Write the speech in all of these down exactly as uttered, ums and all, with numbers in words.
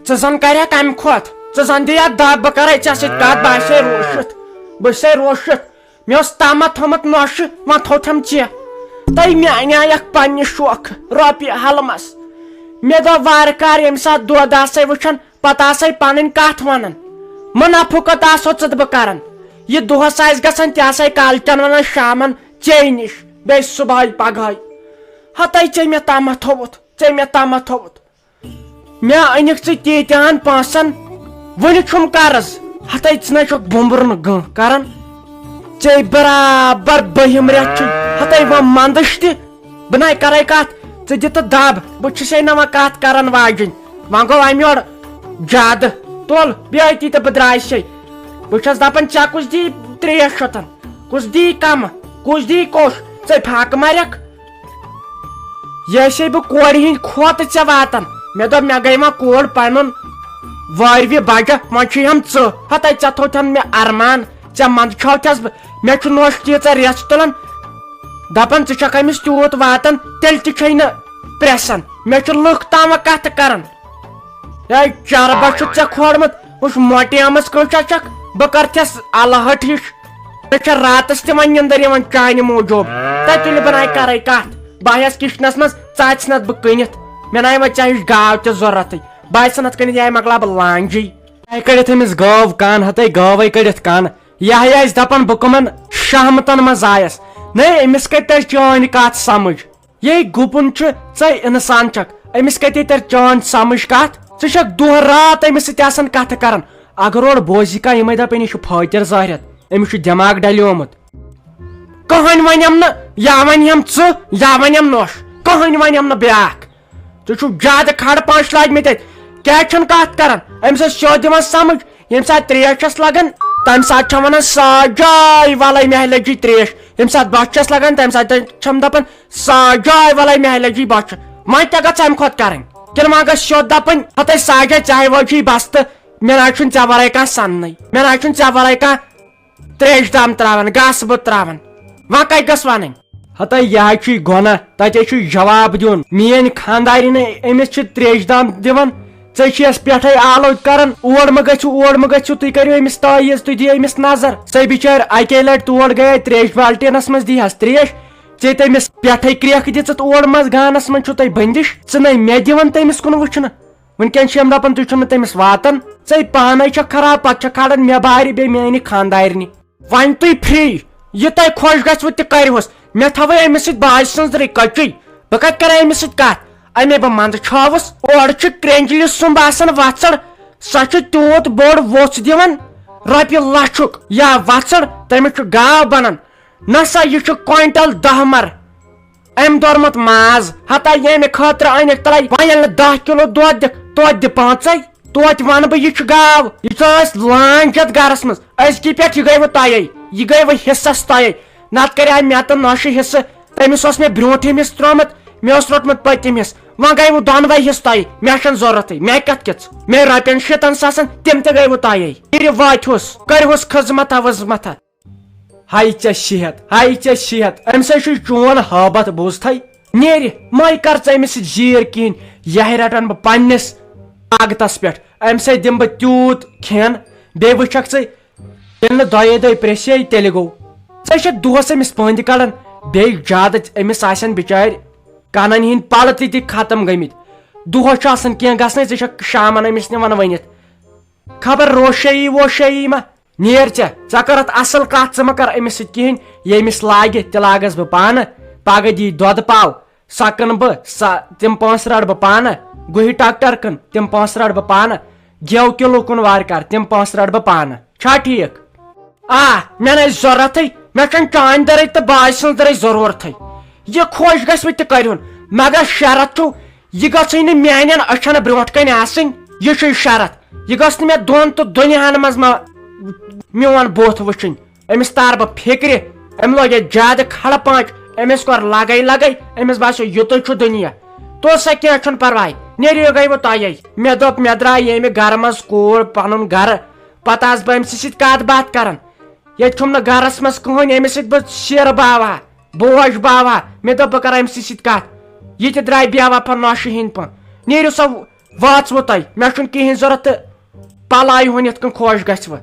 ژٕ زن کرکھ امہِ کھۄتہٕ، ژٕ زن دِ یتھ دب، بہٕ کرے ژےٚ سۭتۍ کتھ، بہٕ آسے روشِتھ، بہٕ چھسے روشِتھ۔ مےٚ اوس تامتھ تھوٚمُت نۄشہِ، وۄنۍ تھوٚو تھم ژےٚ۔ تہٕ مےٚ انیایکھ پننہِ شوقہٕ رۄپیہِ حلمس۔ مےٚ دوٚپ وارٕ کارٕ ییٚمہِ ساتہٕ دۄد آسے وٕچھان، پتہٕ آسے پنٕنۍ کتھ ونان۔ منافقت آسو ژٕ تہٕ بہٕ کران۔ یہِ دۄہس آسہِ گژھان، تہِ آسے کالچن ونان شامن ژے نِش، بیٚیہِ صبحٲے پگہٲے۔ ہتے ژےٚ مےٚ تامتھ تھوٚوُتھ، ژےٚ مےٚ تامتھ تھوٚوُتھ۔ مےٚ أنِکھ ژٕ تیٖتیٛاہن پونٛسن، وُنہِ چھُم قرض۔ ہتے ژٕ نَے چھُکھ بومبرُن گٲنٛہہ کران۔ ژےٚ برابر بٔہِم رٮ۪تھ چھُے، ہتے وۄنۍ منٛدٕچھ تہِ۔ بہٕ نَے کرے کتھ، ژٕ دِ تہٕ دب، بہٕ چھُسے نہٕ وۄنۍ کتھ کرن واجِنۍ۔ وۄنۍ گوٚو امہِ یورٕ زیادٕ۔ تُل بیٚیہِ أتی تہٕ بہٕ درٛایسے۔ بہٕ چھَس دپان، ژےٚ کُس دی ترٛیش شوٚتن؟ کُس دی کمہٕ؟ کُس دی کوٚش؟ ژےٚ پھاکہٕ مارکھ؟ یہِ ٲسے بہٕ کورِ ہِنٛدۍ کھۄتہٕ ژےٚ واتان۔ مےٚ دوٚپ، مےٚ گٔے وۄنۍ کوٗر پنُن وٲروِ بجہ، وۄنۍ چھُے ہم ژٕ۔ ہتے ژےٚ تھوٚوتھن مےٚ ارمان، ژےٚ منٛدچھوتھس بہٕ۔ مےٚ چھُ نوٚش تیٖژاہ رژھ تُلان، دپان ژٕ چھکھ أمِس تیوٗت واتان، تیٚلہِ تہِ چھے نہٕ پرٛٮ۪سان۔ مےٚ چھُ لُکھ تام کتھٕ کران۔ ہے چربس چھُ ژےٚ کھولمُت، وٕچھ مۄٹیمٕژ کۭژاہ چھکھ، بہٕ کرتھس الہٹ ہِش۔ مےٚ چھےٚ راتس تہِ وۄنۍ نِندٕر یِوان چانہِ موٗجوٗب۔ تہٕ تیٚلہِ بہٕ نَے کرے کتھ، بہٕ آیس کچنس منٛز، ژٕ آسہِ نتہٕ بہٕ کٕنِتھ۔ مےٚ نَے وۄنۍ ژےٚ ہِش گاو تہِ ضروٗرتٕے، بہٕ آسہِ نتہٕ کٕنِتھ، یہِ مۄکلاو بہٕ لانجی۔ یہِ کٔڑِتھ أمِس گٲو کن، ہتے گٲوے کٔڑِتھ کن۔ یہِ ہا آسہِ دپان بہٕ کٕمن شہمتن منٛز آیس۔ نَے أمِس کتہِ ترِ چٲنۍ کتھ سمجھ؟ یے گُپُن چھُ، ژے انسان چھکھ، أمِس کتے ترِ چٲنۍ سمجھ کتھ؟ ژٕ چھکھ دۄہ راتھ أمِس سۭتۍ آسان کتھٕ کران۔ اگر اورٕ بوزِ کانٛہہ، یِمے دپن، یہِ چھُ فٲطر ظٲہرت، أمِس چھُ دٮ۪ماغ ڈلیومُت۔ کٕہٕنۍ ونٮ۪م نہٕ، یا ونٮ۪م ژٕ، یا ونٮ۪م نوٚش، کٕہٕنۍ ونٮ۪م نہٕ بیٛاکھ۔ ژٕ چھُکھ زیادٕ کھڑ پانٛچھ لٲگۍ مٕتۍ اَتہِ۔ کیٛازِ چھُنہٕ کتھ کران؟ أمِس ٲس سیوٚد دِوان سمجھ، ییٚمہِ ساتہٕ ترٛیش چھس لگان، تمہِ ساتہٕ چھم ونان، ساجاے ولے مےٚ لٔجی ترٛیش۔ ییٚمہِ ساتہٕ بۄچھِ چھس لگان، تمہِ ساتہٕ چھم دپان، ساجاے ولے مےٚ لٔجی بۄچھِ۔ وۄنۍ تہِ گژھِ امہِ کھۄتہٕ کرٕنۍ؟ کِنہٕ وۄنۍ گژھِ سیوٚد دپٕنۍ، ہتے ساجاے، ژےٚ ہے وٲجی بستہٕ، مےٚ نہ چھُنہٕ ژےٚ ورٲے کانٛہہ سننٕے، مےٚ نہ چھُنہٕ ژےٚ ورٲے کانٛہہ تریش دام تراوان، گاسہٕ بوٚد تراوان۔ وۄنۍ کتہِ گٔژھ ونٕنۍ؟ ہتے یہِ حظ چھُے گۄناہ، تتہِ حظ چھُے جواب دیُن۔ میٲنۍ خاندارِنۍ، أمِس چھِ تریش دام دِوان، ژےٚ چھِ یس پٮ۪ٹھے آلو کران، اور مہ گٔژھِو، اور مہ گٔژھِو، تُہۍ کٔرِو أمِس تعویٖذ، تُہۍ دِیِو أمِس نظر۔ سۄ بچٲرۍ اکے لٹہِ تور گٔیے تریش بالٹیٖنس منٛز، دی ہس تریش، ژےٚ تٔمِس پٮ۪ٹھے کرٛیکھ دِژٕتھ، اور منٛز گانس منٛز چھُو تۄہہِ بٔندِش، ژٕ نے مےٚ دِوان تٔمِس کُن وٕچھنہٕ۔ وٕنکیٚن چھِ یِم دپان، تُہۍ چھِو نہٕ تٔمِس واتان، ژے پانے چھکھ خراب، پتہٕ چھکھ کھالان مےٚ بارِ بیٚیہِ میانہِ خاندارنہِ۔ وۄنۍ تُہۍ فری، یہِ تۄہہِ خۄش گژھِوٕ تہِ کٔرِہُس۔ مےٚ تھاوے أمِس سۭتۍ باجہِ سٕنٛز رٕے کٔچٕے۔ بہٕ کتہِ کرٕ أمِس سۭتۍ کتھ؟ امے بہٕ منٛدٕ چھاوُس۔ اورٕ چھُ کرٛینٛجلہِ سُمب آسان وژھڑ، سۄ چھِ تیوٗت بوٚڑ ووٚژھ دِوان، رۄپیہِ لچھُک یا وژھڑ، تٔمِس چھُ گاو بنان۔ نہ سا، یہِ چھُ کوینٹل دہ مر۔ أمۍ دوٚرمُت ماز، ہتا ییٚمہِ خٲطرٕ أنِکھ ترٛے، وۄنۍ ییٚلہِ نہٕ دَہ کِلوٗ دۄد دِکھ، توتہِ دِ پانٛژَے۔ توتہِ وَنہٕ بہٕ، یہِ چھُ گاو، یہِ ژاس لانٛچ یَتھ گَرَس منٛز۔ أزکی پٮ۪ٹھ یہِ گٔیوٕ تۄہے، یہِ گٔیوٕ حِصَس تۄہے۔ نَتہٕ کَرِ ہا مےٚ تہٕ نۄشہِ حِصہٕ، تٔمِس اوس مےٚ برٛونٛٹھِم حِصہٕ ترٛوومُت، مےٚ اوس روٚٹمُت پٔتِم حِصہٕ۔ وۄنۍ گٔیوٕ دۄنوَے حِصہٕ تۄہے، مےٚ چھَنہٕ ضوٚرَتھٕے، مےٚ کَتھ کِژھ؟ مےٚ رۄپیَن شیٖتَن ساسَن، تِم تہِ گٔیوٕ تۄہے۔ یہِ واتہِ ہُس، کٔرِہُس خٔذمَتھا ؤذمَتھا۔ ہاے ژےٚ صحت، ہاے ژےٚ صحت، أمۍ سۭتۍ چھُے چون ہٲبتھ، بوٗزتھَے؟ نیرِ، مَے کر ژٕ أمِس سۭتۍ زیٖر کِہیٖنۍ، یہِ ہے رَٹَن بہٕ پنٛنِس طاقتَس پٮ۪ٹھ، أمۍ سۭتۍ دِمہٕ بہٕ تیوٗت کھٮ۪ن، بیٚیہِ وٕچھَکھ ژٕ، ییٚلہِ نہٕ دۄیے دۄہہِ پرٛیٚژھے، تیٚلہِ گوٚو۔ ژٕ چھَکھ دۄہَس أمِس پٔنٛدۍ کَڑان، بیٚیہِ زیادٕ أمِس آسَن بِچارِ کَنَن ہِنٛدۍ پَلہٕ تہِ تہِ ختم گٔمٕتۍ۔ دۄہَس چھُ آسان کینٛہہ گژھنَے، ژٕ چھَکھ شامَن أمِس نِوان ؤنِتھ۔ خبر روشٲیی ووشٲیی ما۔ نیر ژےٚ، ژےٚ کٔرتھ اصل کتھ، ژٕ مہ کر أمِس سۭتۍ کِہیٖنۍ۔ ییٚمِس لاگہِ، تہِ لاگس بہٕ پانہٕ۔ پگاہ دی دۄدٕ پاو، سۄ کٕنہٕ بہٕ، سۄ، تِم پونٛسہٕ رٹہٕ بہٕ پانہٕ۔ گُہہِ ٹریکٹر کٕن، تِم پونٛسہٕ رٹہٕ بہٕ پانہٕ۔ گٮ۪و کِلوٗ کُن وارٕ کار، تِم پونٛسہٕ رٹہٕ بہٕ پانہٕ۔ چھا ٹھیٖک؟ آ، مےٚ نَے ضروٗرتھٕے، مےٚ چھَنہٕ چانہِ دٔرٕے تہٕ باجہِ سٕنٛز دٔرٕے ضروٗرتھٕے۔ یہِ خۄش گژھِ وۄنۍ تہِ کٔرِہُن، مگر شرط چھُ، یہِ گٔژھٕے نہٕ میانٮ۪ن أچھن برونٛٹھ کنہِ آسٕنۍ۔ یہِ چھُے شرط۔ یہِ گٔژھ نہٕ مےٚ دۄن تہٕ دُنیاہن منٛز ما میون بُتھ وٕچھِنۍ۔ أمِس تار بہٕ فِکرِ، أمۍ لوگ یتھ زیادٕ کھڑٕ پانچ، أمِس کوٚر لگے لگے، أمِس باسیو یُتُے چھُ دُنیا۔ تو سا کینٛہہ چھُنہٕ پرواے، نیرِو گٔیوٕ تۄہے۔ مےٚ دوٚپ مےٚ درٛاے ییٚمہِ گرٕ منٛز کوٗر پنُن گرٕ، پتہٕ آسہٕ بہٕ أمۍ سٕے سۭتۍ کتھ باتھ کران۔ ییٚتہِ چھُم نہٕ گرس منٛز کٕہٕنۍ، أمِس سۭتۍ بہٕ شیرٕ باوہا۔ بوج باوا، مےٚ دوٚپ بہٕ کرٕ أمۍ سٕے سۭتۍ کتھ۔ یہِ تہِ درٛاے بے وفا نۄشہِ ہٕنٛدۍ پٲٹھۍ۔ نیٖرِو سا واژوٕ تۄہہِ، مےٚ چھُنہٕ کِہیٖنۍ ضوٚرَتھ تہٕ پَلایہِ ہُن یِتھ کٔنۍ خۄش گژھِ وٕ۔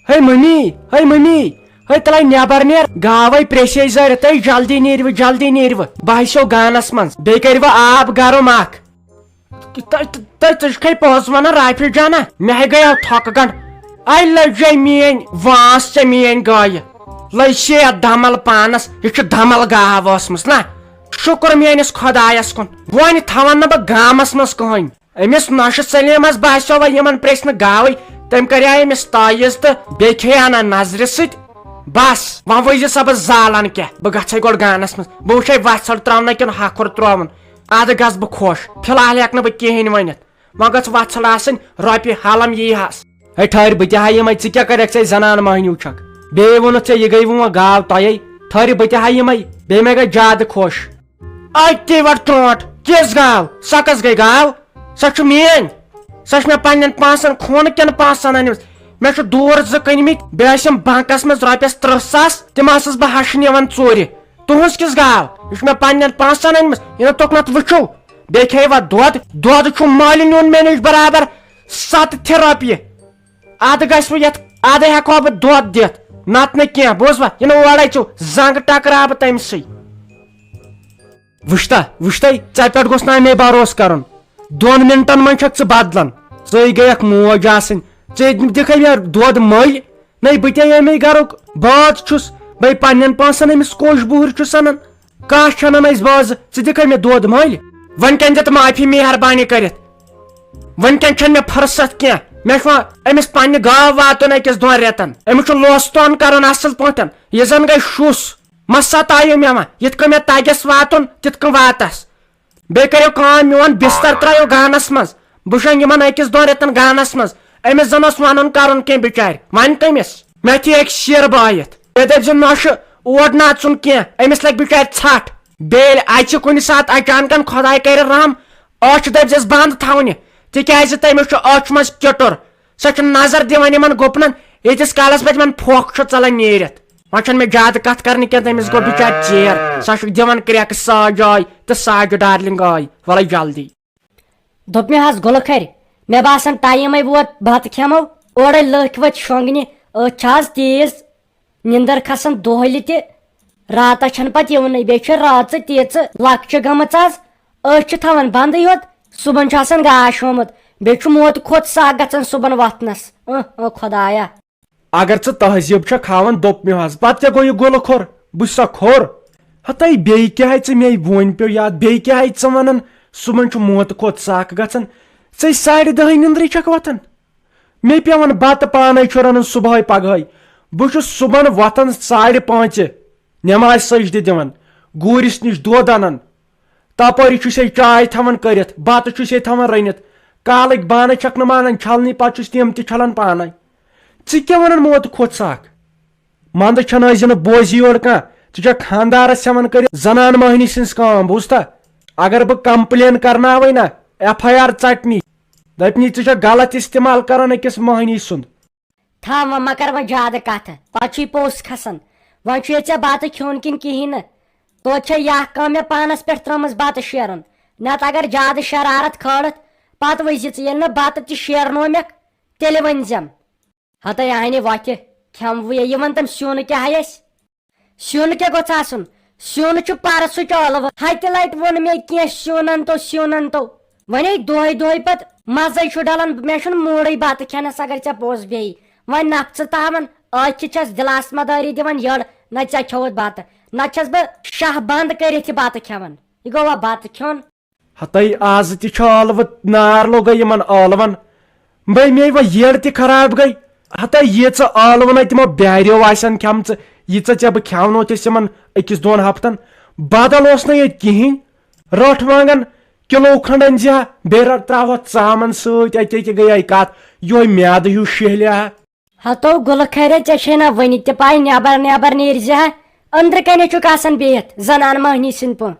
ہے مٔمی، ہے مٔمی، ہے تَلَے نٮ۪بر نیر، گاوَے پرٛیٚسے زٲرِتھ، ہے جلدی نیٖرِوٕ، جلدی نیٖرِوٕ، بہٕ ہسیو گانَس منٛز، بیٚیہِ کٔرِوٕ آب گرم اکھ۔ تہٕ تہٕ تہٕ ژٕ چھُکھے پوٚز وَنان رافی جانا، مےٚ ہے گٔیو تھۄکہٕ گنٛڈ۔ اَے لٔجے میٛٲنۍ وٲنٛس ژےٚ میٛٲنۍ گایہِ، لٔج سے یَتھ دمل پانس، یہِ چھِ دمل گاو ٲسمٕژ نا۔ شُکر میٛٲنِس خۄدایس کُن، وۄنۍ تھاوَن نہٕ بہٕ گامس منٛز کٕہٕنۍ۔ أمِس نۄشہِ سلیمس باسیو وۄنۍ یِمن پرٛژھنہٕ گاوٕے، تٔمۍ کریٛاے أمِس تعویٖذ تہٕ بیٚیہِ کھیٚیہِ ہنا نظرِ سۭتۍ۔ بس، وۄنۍ وٕچھ زِ سا بہٕ زالان کیٛاہ، بہٕ گژھے گۄڈٕ گانس منٛز، بہٕ وٕچھے وژھڑ تراونا کِنہٕ ہکھُر تراوُن۔ ادٕ گژھٕ بہٕ خۄش، فی الحال ہٮ۪کہٕ نہٕ بہٕ کِہیٖنۍ ؤنِتھ۔ وۄنۍ گٔژھ وژھڑ آسٕنۍ، رۄپیہِ حلم یی ہس۔ ہے ٹھہر، بہٕ تہِ ہا یِمے، ژٕ کیٛاہ کَرٮ۪کھ، ژے زنان مٔہنیوٗ چھکھ؟ بیٚیہِ ووٚنُتھ ژےٚ یہِ گٔے وۄنۍ گاو تۄہے۔ ٹھہر، بہٕ تہِ ہا یِمے، بیٚیہِ مے گٔے زیادٕ خۄش۔ اَتی وَٹ ٹرٛونٛٹھ، کِژھ گاو؟ سۄ کۄس گٔے گاو؟ سۄ چھِ میٛٲنۍ۔ سۄ چھِ مےٚ پنٛنٮ۪ن پونٛسَن، خوٗنہٕ کٮ۪ن پونٛسَن أنمٕژ۔ مےٚ چھِ دوٗر زٕ کٕنۍمٕتۍ، بیٚیہِ ٲسِم بنٛکَس منٛز رۄپیَس تٕرٛہ ساس، تِم ٲسٕس بہٕ ہَش نِوان ژوٗرِ۔ تُہٕنٛز کِژھ گاو؟ یہِ چھِ مےٚ پنٛنٮ۪ن پونٛسَن أنمٕژ، یہِ نہٕ تُکنَتھ وٕچھِو۔ بیٚیہِ کھیٚیہِ وۄنۍ دۄد، دۄد چھُ مۄلہِ نیُن مےٚ نِش برابر ستھ تہِ رۄپیہِ۔ اَدٕ گژھِ وۄنۍ یَتھ، اَدٕ ہٮ۪کہٕ ہا بہٕ دۄد دِتھ، نَتہٕ نہٕ کینٛہہ۔ بوز وۄنۍ، یہِ نہٕ اورَے چھُ، زنٛگ ٹکراو بہٕ تٔمۍ سٕے۔ وٕچھتا، وٕچھتَے، ژےٚ پٮ۪ٹھ گوٚژھ نہٕ مے بھروسہٕ کَرُن۔ دۄن مِنٹَن منٛز چھَکھ ژٕ بدلان۔ ژٕے گٔیَکھ موج آسٕنۍ۔ ژےٚ دِکھَے مےٚ دۄد مٔلۍ۔ نَے بہٕ تہِ ییٚمے گَرُک بٲژ چھُس۔ بَے پنٛنٮ۪ن پونٛسَن أمِس کوٚش بُہٕرۍ چھُس اَنان۔ کانٛہہ چھَنہٕ اَسہِ بٲژ۔ ژٕ دِکھَے مےٚ دۄد مٔلۍ۔ وۄنۍ کَنہِ دِتہٕ معافی مہربٲنی کٔرِتھ۔ وۄنۍ کَنہِ چھَنہٕ مےٚ فرصت کینٛہہ۔ مےٚ چھُ وۄنۍ أمِس پنٛنہِ گاو واتُن أکِس دۄن رٮ۪تَن۔ أمِس چھُ لوس تان کَرُن اَصٕل پٲٹھۍ۔ یہِ زَن گٔے شُس۔ مہ ستٲیِو مےٚ وۄنۍ، یِتھ کٔنۍ مےٚ تَگٮ۪س واتُن، تِتھ کٔنۍ واتَس۔ بیٚیہِ کٔرِو کٲم، میون بِستَر ترٛٲیِو گانَس منٛز۔ بہٕ شۄنٛگہٕ یِمَن أکِس دۄن رٮ۪تَن گانَس منٛز۔ أمِس زَن اوس وَنُن کَرُن کینٛہہ بِچارِ، وَنہِ کٔمِس؟ مےٚ تہِ ہیٚکہِ شیرٕ بٲیِتھ۔ بیٚیہِ دٔپۍ زِ نۄشہِ اور نَژُن کینٛہہ، أمِس لَگہِ بِچارِ ژھَٹھ۔ بیٚیہِ ییٚلہِ اَژِ کُنہِ ساتہٕ اچانکَن، خۄداے کَرِ رحم، أچھ دٔپۍزٮ۪س بنٛد تھاونہِ، تِکیٛازِ تٔمِس چھُ أچھ منٛز کِٹُر۔ سۄ چھِ نظر دِوان یِمَن گُپنَن، ییٖتِس کالَس پَتہٕ یِمَن پھۄکھ چھُ ژَلان نیٖرِتھ۔ وۄنۍ چھَنہٕ مےٚ زیادٕ کَتھ کَرنہِ کینٛہہ، تٔمِس گوٚو بِچارِ ژیر۔ سۄ چھُکھ دِوان کرٛٮ۪کہٕ ساجہِ آے تہٕ ساجہِ ڈارلِنٛگ آے۔ وَلَے جلدی۔ دوٚپ مےٚ حظ، گُلہٕ کھرِ، مےٚ باسان ٹایمَے ووت، بَتہٕ کھٮ۪مو۔ اورَے لٔکھۍ ؤتھۍ شۄنٛگنہِ، أچھ چھِ آز تیز، نِندٕر کھَسان دۄہلہِ تہِ۔ راتَس چھَنہٕ پَتہٕ یِونٕے، بیٚیہِ چھِ رٲژٕ تیٖژٕ لۄکچہِ گٔمٕژ آز۔ أچھ چھِ تھاوان بَندٕے یوت، صُبحَن چھُ آسان گاش ہومُت، بیٚیہِ چھُ موتہٕ کھۄتہٕ سَکھ گژھان صُبحَن وۄتھنَس۔ اۭں، اۭں، خۄدایا۔ اگر ژٕ تہذیٖب چھکھ ہاوان، دوٚپ مےٚ حظ، پتہٕ کیٛاہ گوٚو یہِ گُلہٕ کھوٚر؟ بہٕ چھُسا کھوٚر؟ ہتے بیٚیہِ کیٛاہ ہے ژٕ مے وۄنۍ پیوٚو یاد، بیٚیہِ کیٛاہ ہے ژٕ ونان؟ صُبحن چھُ موتہٕ کھۄتہٕ سکھ گژھان، ژے ساڑِ دَہہِ نِندرِ چھکھ وۄتھان۔ مے پٮ۪وان بتہٕ پانے چھُ رنُن صُبحٲے پگہٲے۔ بہٕ چھُس صُبحن وۄتھان ساڑِ پانٛژِ، نٮ۪مازِ سجدِ دِوان، گوٗرِس نِش دۄد انان، تپٲری چھُ سے چاے تھاوان کٔرِتھ، بتہٕ چھُ سے تھاوان رٔنِتھ، کالٕکۍ بانہٕ چھکھ نہٕ مانان چھلنی، پتہٕ چھُس تِم تہِ چھلان پانے۔ ژٕ کیٛاہ ونان موتہٕ کھۄتہٕ سکھ؟ منٛدٕ چھنہٕ أسۍ زنہٕ بوزی یورٕ کانٛہہ۔ ژٕ چھکھ خانٛدارس ہٮ۪وان کٔرِتھ زنان مٔہنی سٕنٛز کٲم، بوٗزتھا؟ اگر بہٕ complain کرناوے نا، ایف آی آر ژٹنی، دپنی ژٕ چھکھ غلط استعمال کران أکِس مٔہنی سُنٛد۔ تھاو وۄنۍ، مہ کر وۄنۍ زیادٕ کتھٕ، پتہٕ چھُے پوٚژھ کھسان۔ وۄنۍ چھُے ژےٚ بتہٕ کھیوٚن کِنہٕ کِہیٖنۍ نہٕ؟ توتہِ چھےٚ یہِ اکھ کٲم مےٚ پانس پٮ۪ٹھ ترٲومٕژ بتہٕ شیرُن۔ نتہٕ اگر زیادٕ شرارت کھٲڑتھ، پتہٕ وٕچھزِ ژٕ، ییٚلہِ نہٕ بتہٕ تہِ شیرنو مےٚ، تیٚلہِ ؤنۍزٮ۪م۔ ہتے اہنہِ وۄتھِ کھٮ۪موٕے، یہِ وَن تٔمۍ سیُن کیٛاہ آسہِ؟ سیُن کیٛاہ گوٚژھ آسُن؟ سیُن چھُ پرسُچ ٲلوٕ۔ ہتہِ لٹہِ ووٚن مےٚ کینٛہہ سیُن انتو، سیُن انتو۔ وۄنۍ ہے دۄہے دۄہے پتہٕ مزے چھُ ڈلان، مےٚ چھُنہٕ موٗڈٕے بتہٕ کھٮ۪نس اگر ژےٚ پوٚز بیٚیہِ۔ وۄنۍ نفژٕ تاوان، ٲکھِ چھس دِلاس مدٲری دِوان یٔڑ، نہ ژےٚ کھیوٚوُتھ بتہٕ، نہ چھس بہٕ شاہ بنٛد کٔرِتھ یہِ بتہٕ کھٮ۪وان۔ یہِ گوٚوا بتہٕ کھیوٚن؟ ہتے آز تہِ چھُ ٲلوٕ نار لوٚگے یِمن ٲلون۔ بے مے وۄنۍ یٔڑ تہِ خراب گٔے۔ ہتے ییٖژٕ ٲلوٕ نَے تِمو بیریو آسن کھٮ۪مژٕ، ییٖژاہ ژےٚ بہٕ کھٮ۪ونوتھس یِمن أکِس دۄن ہفتن۔ بدل اوس نہٕ ییٚتہِ کِہیٖنۍ۔ رٔٹھ وانگن کِلو کھنڈ أنۍ زِ ہا، بیٚیہِ رَ-، ترٛاوہوتھ ژامن سۭتۍ، اَتہِ کیٛاہ گٔیے کتھ، یِہوے میادٕ ہیوٗ شیہلہِ ہا۔ ہتو گُلہٕ کھرے، ژےٚ چھے نا وُنہِ تہِ پاے، نٮ۪بر نٮ۪بر نیرِ زِ ہا، أنٛدرٕ کنے چھُکھ آسان بِہِتھ زنان مٔہنی سٕنٛدۍ پٲٹھۍ۔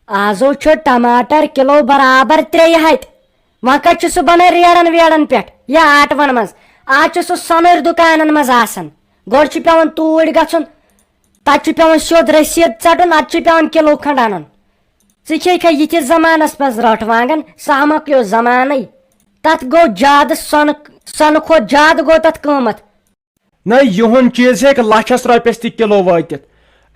آزو چھُ ٹماٹر کِلو برابر ترٛیٚیہِ ہتہِ۔ وۄنۍ کتہِ چھُ سُہ بنان ریڑن ویڑن پٮ۪ٹھ یا آٹون منٛز؟ آز چھُ سُہ سۄنٕرۍ دُکانن منٛز آسان۔ گۄڈٕ چھُ پٮ۪وان توٗرۍ گژھُن، تتہِ چھُ پٮ۪وان سیوٚد رٔسیٖد ژٹُن، ادٕ چھُ پٮ۪وان کِلو کھنڈ انُن۔ ژٕ کھے کھا یِتھِس زمانس منٛز رٹھ وانگن؟ سہمک یو زمانے۔ تتھ گوٚو زیادٕ سۄنہٕ، سۄنہٕ کھۄتہٕ زیادٕ گوٚو تتھ قۭمتھ۔ نہ، یِہُنٛد چیٖز ہیٚکہِ لچھس رۄپیس تہِ کِلو وٲتِتھ۔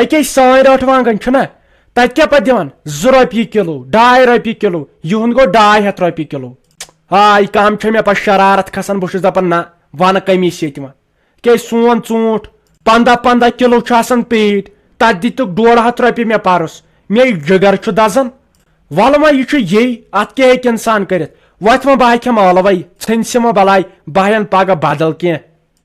أکے سٲنۍ رٹھ وانگن چھُنہ، تتہِ کیٛاہ پتہٕ دِوان؟ زٕ رۄپیہِ کِلو، ڈاے رۄپیہِ کِلو، یِہُنٛد گوٚو ڈاے ہتھ رۄپیہِ کِلو۔ ہاے، کم چھےٚ مےٚ پتہٕ شرارت کھسان، بہٕ چھُس دپان نہ، ونہٕ کٔمِس ییٚتہِ وۄنۍ۔ کیٛازِ سون ژوٗنٛٹھ پنٛداہ پنٛداہ کِلو چھُ آسان پیٖٹۍ، تَتھ دِتُکھ ڈۄڈ ہتھ رۄپیہِ مےٚ پَرُس۔ مےٚ جِگر چھُ دَزان۔ وَلہٕ وۄنۍ یہِ چھُ یی، اَتھ کیٛاہ ہیٚکہِ اِنسان کٔرِتھ؟ وۄتھ وۄنۍ بہٕ ہا کھٮ۪مہٕ ٲلوَے، ژھٕنۍ سہِ وۄنۍ بَلاے، بہٕ ہا اَنہٕ پَگاہ بدل کینٛہہ۔